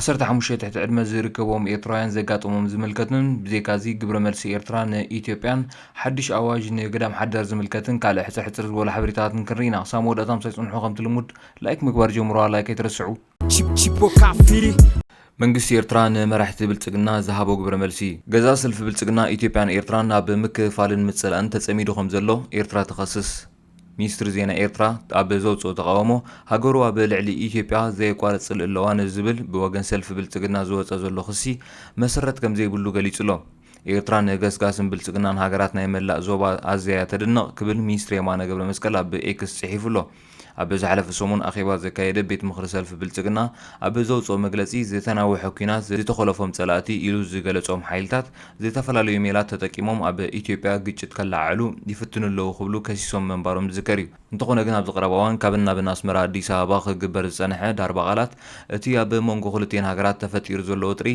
ዓሰርተ ሓሙሽተ ትሕቲ ዕድመ ዝርከቦም ኤርትራውያን ዘጋጠሞም ዝምልከትን ብዘይካዚ ግብረ መልሲ ኤርትራ ንኢትዮጵያን ሓድሽ ኣዋጅ ንግዳም ሓደር ዝምልከትን ካልእ ሕጽር ሕጽር ዝበሉ ሓበሬታትን ክንርኢ ኢና። ክሳብ መወዳእታ ምሳይ ጽንሑ። ከምቲ ልሙድ ላይክ ምግባር ጀምሩዋ፣ ላይክ ኣይትረስዑ። Chip- Chipoca Firi. መንግስቲ ኤርትራ ንመራሕቲ ብልጽግና ዝሃቦ ግብረ መልሲ። ገዛ ሰልፊ ብልጽግና ኢትዮጵያን ኤርትራን ኣብ ምክፍፋልን ምጽላእን ተጸሚዱ ከም ዘሎ ኤርትራ ትኸስስ። ሚኒስትሪ ዜና ኤርትራ ኣብ ዘውፅኦ ተቃውሞ፣ ሃገሩ ኣብ ልዕሊ ኢትዮጵያ ዘየቋርጽ ጽልኢ ኣለዋ ንዝብል ብወገን ሰልፊ ብልጽግና ዝወጸ ዘሎ ክሲ መሰረት ከም ዘይብሉ ገሊጹ ኣሎ። ኤርትራ ንገስጋስን ብልጽግናን ሃገራት ናይ መላእ ዞባ ኣዝያ እያ ተድንቕ ክብል ሚኒስትሪ የማነ ገብረ መስቀል ኣብ ኤክስ ጽሒፉ ኣሎ። ኣብ ዝሓለፈ ሰሙን ኣኼባ ዘካየደ ቤት ምኽሪ ሰልፊ ብልጽግና ኣብ ዘውፅኦ መግለጺ፣ ዝተናውሐ ኲናት ዝተኾለፎም ጸላእቲ ኢሉ ዝገለጾም ሓይልታት ዝተፈላለዩ ሜላት ተጠቂሞም ኣብ ኢትዮጵያ ግጭት ከለዓዕሉ ይፍትኑ ኣለዉ ክብሉ ከሲሶም ምንባሮም ዝዝከር እዩ። እንተኾነ ግን ኣብዚ ቀረባ እዋን ካብን ናብን ኣስመራ ኣዲስ ኣበባ ክግበር ዝጸንሐ ዳርባ ቃላት እቲ ኣብ መንጎ ክልቲኤን ሃገራት ተፈጢሩ ዘሎ ወጥሪ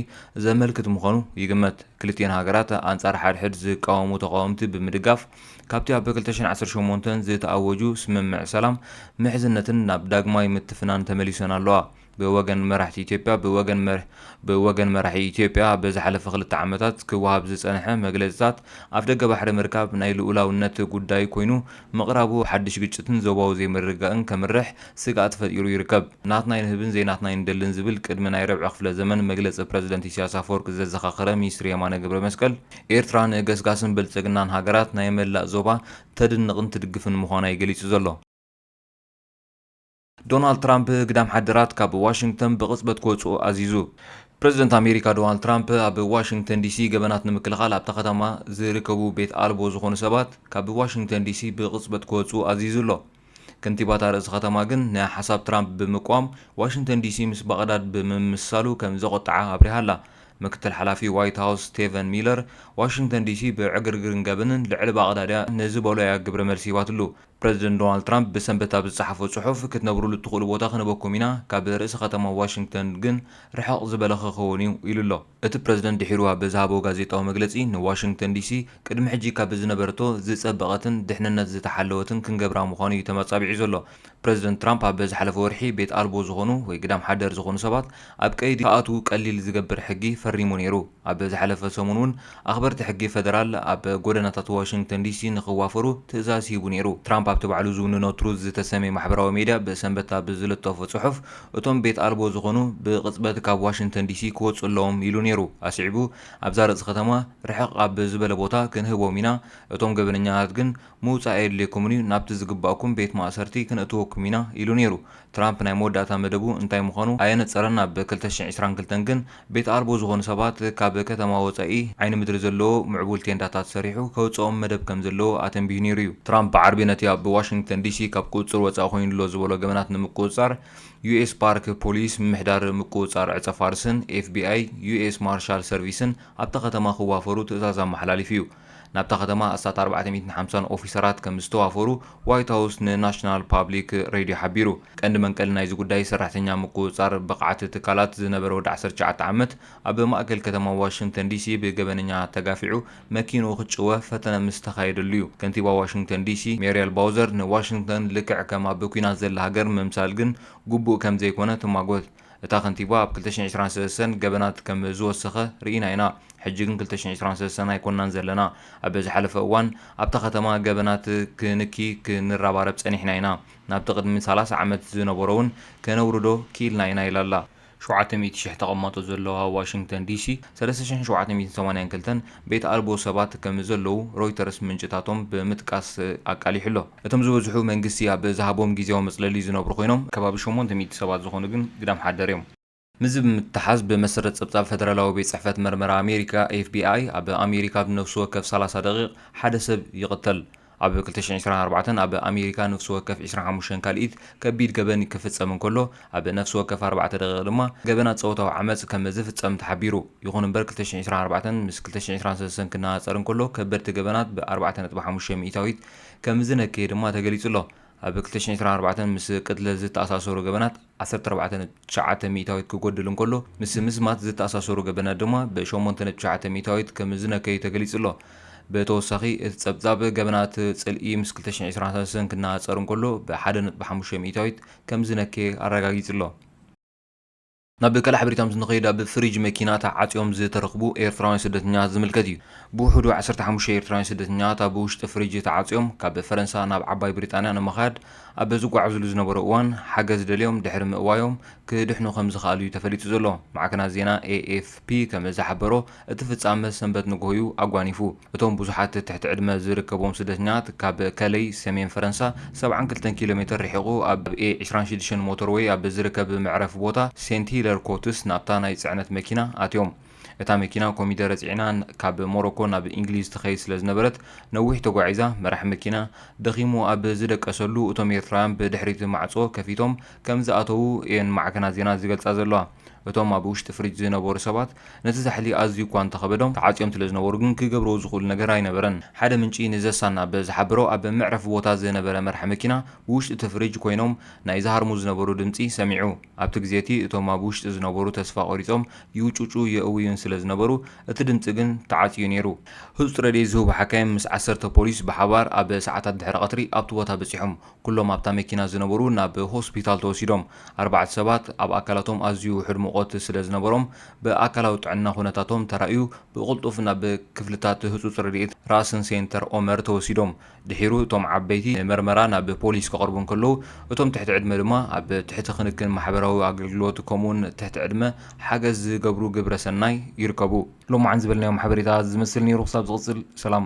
ዘመልክት ምዃኑ ይግመት። ክልቲኤን ሃገራት ኣንጻር ሓድሕድ ዝቃወሙ ተቃወምቲ ብምድጋፍ ካብቲ ኣብ ክልተ ሽሕን ዓሰርተ ሸሞንተን ዝተኣወጁ ስምምዕ ሰላም ምሕዝነትን ናብ ዳግማይ ምትፍናን ተመሊሰን ኣለዋ። ብወገን መራሕቲ ኢትዮጵያ ብወገን መር ብወገን መራሒ ኢትዮጵያ ኣብ ዝሓለፈ ክልተ ዓመታት ክወሃብ ዝጸንሐ መግለጽታት ኣፍደገ ባሕሪ ምርካብ ናይ ልኡላውነት ጉዳይ ኮይኑ ምቕራቡ ሓድሽ ግጭትን ዞባዊ ዘይምርግጋእን ከምርሕ ስግኣት ፈጢሩ ይርከብ። ናትናይ ንህብን ዘይናትናይ ንደልን ዝብል ቅድሚ ናይ ርብዒ ክፍለ ዘመን መግለጺ ፕረዚደንት ኢሳያስ ኣፈወርቂ ዘዘኻኸረ ሚኒስትሪ የማነ ገብረ መስቀል፣ ኤርትራ ንገስጋስን ብልጽግናን ሃገራት ናይ መላእ ዞባ ተድንቕን ትድግፍን ምዃና እዩ ገሊጹ ዘሎ። ዶናልድ ትራምፕ ግዳም ሓደራት ካብ ዋሽንግተን ብቕጽበት ክወጽኡ ኣዚዙ። ፕረዚደንት ኣሜሪካ ዶናልድ ትራምፕ ኣብ ዋሽንግተን ዲሲ ገበናት ንምክልኻል ኣብታ ከተማ ዝርከቡ ቤት ኣልቦ ዝኾኑ ሰባት ካብ ዋሽንግተን ዲሲ ብቕጽበት ክወጽኡ ኣዚዙ ኣሎ። ከንቲባታ ርእሲ ከተማ ግን ንሓሳብ ትራምፕ ብምቅዋም ዋሽንግተን ዲሲ ምስ ባቕዳድ ብምምስሳሉ ከም ዘቖጥዓ ኣብሪሃ ኣላ። ምክትል ሓላፊ ዋይት ሃውስ ስቴቨን ሚለር ዋሽንግተን ዲሲ ብዕግርግርን ገበንን ልዕሊ ባቕዳድ እያ ንዝበሎ እያ ግብረ መልሲ ሂባትሉ። ፕረዚደንት ዶናልድ ትራምፕ ብሰንበት ኣብ ዝጸሓፎ ጽሑፍ ክትነብሩሉ እትኽእሉ ቦታ ክንበኩም ኢና፣ ካብ ርእሲ ከተማ ዋሽንግተን ግን ርሕቕ ዝበለ ክኸውን እዩ ኢሉ ኣሎ። እቲ ፕረዚደንት ድሒሩ ኣብ ዝሃቦ ጋዜጣዊ መግለጺ ንዋሽንግተን ዲሲ ቅድሚ ሕጂ ካብ ዝነበረቶ ዝጸበቐትን ድሕንነት ዝተሓለወትን ክንገብራ ምዃኑ እዩ ተመጻቢዑ ዘሎ። ፕረዚደንት ትራምፕ ኣብ ዝሓለፈ ወርሒ ቤት ኣልቦ ዝኾኑ ወይ ግዳም ሓደር ዝኾኑ ሰባት ኣብ ቀይዲ ክኣትዉ ቀሊል ዝገብር ሕጊ ፈሪሙ ነይሩ። ኣብ ዝሓለፈ ሰሙን እውን ኣኽበርቲ ሕጊ ፈደራል ኣብ ጎደናታት ዋሽንግተን ዲሲ ንኽዋፈሩ ትእዛዝ ሂቡ ነይሩ። ትራምፕ ኣብቲ ባዕሉ ዝውንኖ ትሩዝ ዝተሰመየ ማሕበራዊ ሜድያ ብሰንበት ኣብ ዝለጠፎ ጽሑፍ፣ እቶም ቤት ኣልቦ ዝኾኑ ብቕጽበት ካብ ዋሽንግተን ዲሲ ክወጹ ኣለዎም ኢሉ ነይሩ። ኣስዒቡ፣ ኣብዛ ርእሲ ከተማ ርሕቕ ኣብ ዝበለ ቦታ ክንህቦም ኢና፣ እቶም ገበነኛታት ግን ምውጻእ ኣየድልየኩምን እዩ፣ ናብቲ ዝግባእኩም ቤት ማእሰርቲ ክነእትወኩም ኢና ኢሉ ነይሩ። ትራምፕ ናይ መወዳእታ መደቡ እንታይ ምዃኑ ኣየነጸረን። ኣብ ክልተ ሽሕን ዕስራን ክልተን ግን ቤት ኣልቦ ዝኾኑ ሰባት ካብ ከተማ ወጻኢ ዓይኒ ምድሪ ዘለዎ ምዕቡል ቴንዳታት ሰሪሑ ከውጽኦም መደብ ከም ዘለዎ ኣተንቢሁ ነይሩ እዩ። ትራምፕ ብዓርቢ ነቲ ኣብ ዋሽንግተን ዲሲ ካብ ቁጽጽር ወጻኢ ኮይኑ ኣሎ ዝበሎ ገበናት ንምቁጽጻር ዩ ኤስ ፓርክ ፖሊስ፣ ምምሕዳር ምቁጽጻር ዕጸ ፋርስን ኤፍ ቢ ኣይ፣ ዩ ኤስ ማርሻል ሰርቪስን ኣብታ ከተማ ክዋፈሩ ትእዛዝ ኣመሓላሊፉ እዩ። ናብታ ከተማ ኣስታት ኣርባዕተ ሚእትን ሓምሳን ኦፊሰራት ከም ዝተዋፈሩ ዋይት ሃውስ ንናሽናል ፓብሊክ ሬድዮ ሓቢሩ። ቀንዲ መንቀሊ ናይዚ ጉዳይ ሰራሕተኛ ምቁጽጻር ብቕዓት ትካላት ዝነበረ ወዲ ዓሰርተ ትሽዓተ ዓመት ኣብ ማእከል ከተማ ዋሽንግተን ዲሲ ብገበነኛ ተጋፊዑ መኪንኡ ክጭወ ፈተነ ምስ ተኻየደሉ እዩ። ከንቲባ ዋሽንግተን ዲሲ ሜሪየል ባውዘር ንዋሽንግተን ልክዕ ከም ኣብ ኲናት ዘላ ሃገር ምምሳል ግን ግቡእ ከም ዘይኮነ ትማጎት። እታ ከንቲባ ኣብ ክልተ ሽሕን ዕስራን ሰለስተን ገበናት ከም ዝወሰኸ ርኢና ኢና። ሕጂ ግን ክልተ ሽሕን ዕስራን ሰለስተን ኣይኮናን ዘለና። ኣብ ዝሓለፈ እዋን ኣብታ ከተማ ገበናት ክንኪ ክንረባረብ ጸኒሕና ኢና። ናብቲ ቅድሚ ሰላሳ ዓመት ዝነበሮ እውን ከነውርዶ ክኢልና ኢና ኢላ ኣላ። ሸውዓተ ሚእቲ ሽሕ ተቐማጦ ዘለዋ ዋሽንግተን ዲሲ ሰለስተ ሽሕን ሸውዓተ ሚእትን ሰማንያን ክልተን ቤት ኣልቦ ሰባት ከም ዘለዉ ሮይተርስ ምንጭታቶም ብምጥቃስ ኣቃሊሑ ኣሎ። እቶም ዝበዝሑ መንግስቲ ኣብ ዝሃቦም ግዜያዊ መጽለሊ ዝነብሩ ኮይኖም፣ ከባቢ ሸሞንተ ሚእቲ ሰባት ዝኾኑ ግን ግዳም ሓደር እዮም። ምስዚ ብምትሓዝ፣ ብመሰረት ጸብጻብ ፈደራላዊ ቤት ጽሕፈት መርመራ ኣሜሪካ፣ ኤፍ ቢ ኣይ፣ ኣብ ኣሜሪካ ብነፍሲ ወከፍ ሰላሳ ደቂቕ ሓደ ሰብ ይቕተል። ኣብ ክልተ ሽሕን ዕስራን ኣርባዕተን ኣብ ኣሜሪካ ነፍሲ ወከፍ ዕስራን ሓሙሽተን ካልኢት ከቢድ ገበን ክፍጸም እንከሎ፣ ኣብ ነፍሲ ወከፍ ኣርባዕተ ደቂቕ ድማ ገበናት ጾታዊ ዓመጽ ከም ዝፍጸም ተሓቢሩ። ይኹን እምበር፣ ክልተ ሽሕን ዕስራን ኣርባዕተን ምስ ክልተ ሽሕን ዕስራን ሰለስተን ክነጻጸር እንከሎ፣ ከበድቲ ገበናት ብ ኣርባዕተ ነጥቢ ሓሙሽተ ሚእታዊት ከም ዝነከየ ድማ ተገሊጹ ኣሎ። ኣብ ክልተ ሽሕን ዕስራን ኣርባዕተን ምስ ቅትለት ዝተኣሳሰሩ ገበናት ዓሰርተ ኣርባዕተ ነጥቢ ትሽዓተ ሚእታዊት ክጎድል እንከሎ፣ ምስ ምስማት ዝተኣሳሰሩ ገበናት ድማ ብ ሸሞንተ ነጥቢ ትሽዓተ ሚእታዊት ከም ዝነከዩ ተገሊጹ ኣሎ። ብተወሳኺ፣ እቲ ጸብጻብ ገበናት ጽልኢ ምስ ክልተ ሽሕን ዕስራን ሰለስተን ክነጻጸር እንከሎ፣ ብ ሓደ ነጥቢ ሓሙሽተ ሚእታዊት ከም ዝነከየ ኣረጋጊጹ ኣሎ። ናብ ካልእ ሓበሬታ ምስ ንኸይድ፣ ኣብ ፍሪጅ መኪና ተዓጽዮም ዝተረኽቡ ኤርትራውያን ስደተኛታት ዝምልከት እዩ። ብውሕዱ ዓሰርተ ሓሙሽተ ኤርትራውያን ስደተኛታት ኣብ ውሽጢ ፍሪጅ ተዓጽዮም ካብ ፈረንሳ ናብ ዓባይ ብሪጣንያ ንምኻድ ኣብ ዝጓዓዙሉ ዝነበሩ እዋን፣ ሓገዝ ደልዮም ድሕሪ ምእዋዮም ክድሕኑ ከም ዝኸኣሉ እዩ ተፈሊጡ ዘሎ። ማዕከናት ዜና ኤ ኤፍ ፒ ከም ዝሓበሮ፣ እቲ ፍጻመ ሰንበት ንግሆ እዩ ኣጓኒፉ። እቶም ብዙሓት ትሕቲ ዕድመ ዝርከቦም ስደተኛታት ካብ ከለይ ሰሜን ፈረንሳ ሰብዓን ክልተን ኪሎ ሜትር ርሒቑ ኣብ ኤ ዕስራን ሽዱሽተን ሞተርወይ ኣብ ዝርከብ መዕረፊ ቦታ ሴንት ሂለር ኮትስ ናብታ ናይ ጽዕነት መኪና ኣትዮም። እታ መኪና ኮሚደረ ጽዒና ካብ ሞሮኮ ናብ እንግሊዝ ትኸይድ ስለ ዝነበረት፣ ነዊሕ ተጓዒዛ፣ መራሕ መኪና ደኺሙ ኣብ ዝደቀሰሉ፣ እቶም ኤርትራውያን ብድሕሪት ማዕጾ ከፊቶም ከም ዝኣተዉ እየን ማዕከናት ዜና ዝገልጻ ዘለዋ። እቶም ኣብ ውሽጢ ፍሪጅ ዝነበሩ ሰባት ነቲ ዛሕሊ ኣዝዩ እኳ እንተኸበዶም፣ ተዓጽዮም ስለ ዝነበሩ ግን ክገብርዎ ዝኽእሉ ነገር ኣይነበረን። ሓደ ምንጪ ንዘሳን ኣብ ዝሓበሮ፣ ኣብ መዕረፊ ቦታ ዝነበረ መራሕ መኪና ብውሽጢ እቲ ፍሪጅ ኮይኖም ናይ ዝሃርሙ ዝነበሩ ድምጺ ሰሚዑ። ኣብቲ ግዜ እቲ እቶም ኣብ ውሽጢ ዝነበሩ ተስፋ ቆሪጾም ይውጩጩ የእውዩን ስለ ዝነበሩ፣ እቲ ድምጺ ግን ተዓጽዩ ነይሩ። ህጹጽ ረድኤት ዝህቡ ሓካይም ምስ ዓሰርተ ፖሊስ ብሓባር ኣብ ሰዓታት ድሕሪ ቀትሪ ኣብቲ ቦታ በጺሖም። ኩሎም ኣብታ መኪና ዝነበሩ ናብ ሆስፒታል ተወሲዶም። ኣርባዕተ ሰባት ኣብ ኣካላቶም ኣዝዩ ውሑድ ሙቐት ስለ ዝነበሮም፣ ብኣካላዊ ጥዕና ኩነታቶም ተራእዩ ብቕልጡፍ ናብ ክፍልታት ህጹጽ ረድኤት ራስን ሴንተር ኦመር ተወሲዶም። ድሒሩ እቶም ዓበይቲ ንመርመራ ናብ ፖሊስ ክቐርቡ እንከለዉ፣ እቶም ትሕቲ ዕድመ ድማ ኣብ ትሕቲ ክንክን ማሕበራዊ ኣገልግሎት ከምኡውን ትሕቲ ዕድመ ሓገዝ ዝገብሩ ግብረ ሰናይ ይርከቡ። ሎማዓን ዝበልናዮም ሓበሬታ ዝመስል ነይሩ። ክሳብ ዝቕጽል ሰላም።